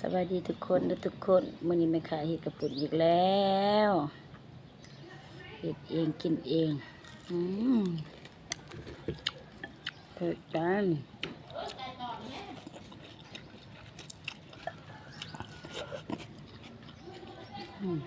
ສະບາຍດີທຸກຄົນເດີທຸກຄົນ, ມື້ນີ້ແມ່ຄ້າເຮັດກະປຸ້ນອີກແລ້ວ, ເຮັດເອງກິນເອງ. ອືມ ເຜັດຈັງ. ອືມ.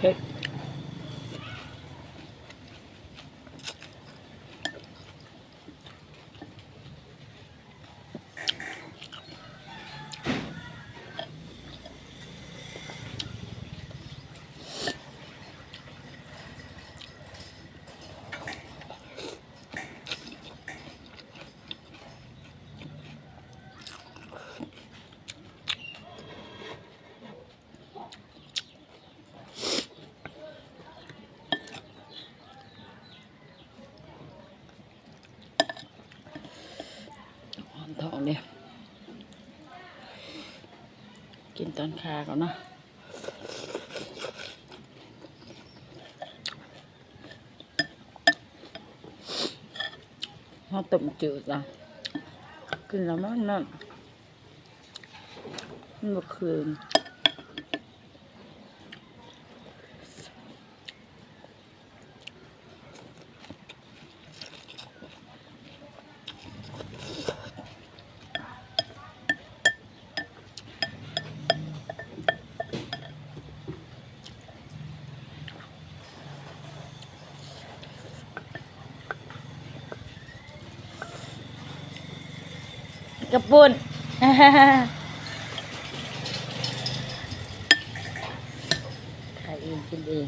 ເຜັດ. ຮ້ອນທ້ອງເດ້. ກິນຕອນຄາກ່ອນເນາະ. ເຮົາຕົ້ມຈືດລະ ກິນລະມັນນັ້ນ ມັນບໍ່ຄືນ. ກະປຸ້ນ ຂາຍເອງກິນເອງ.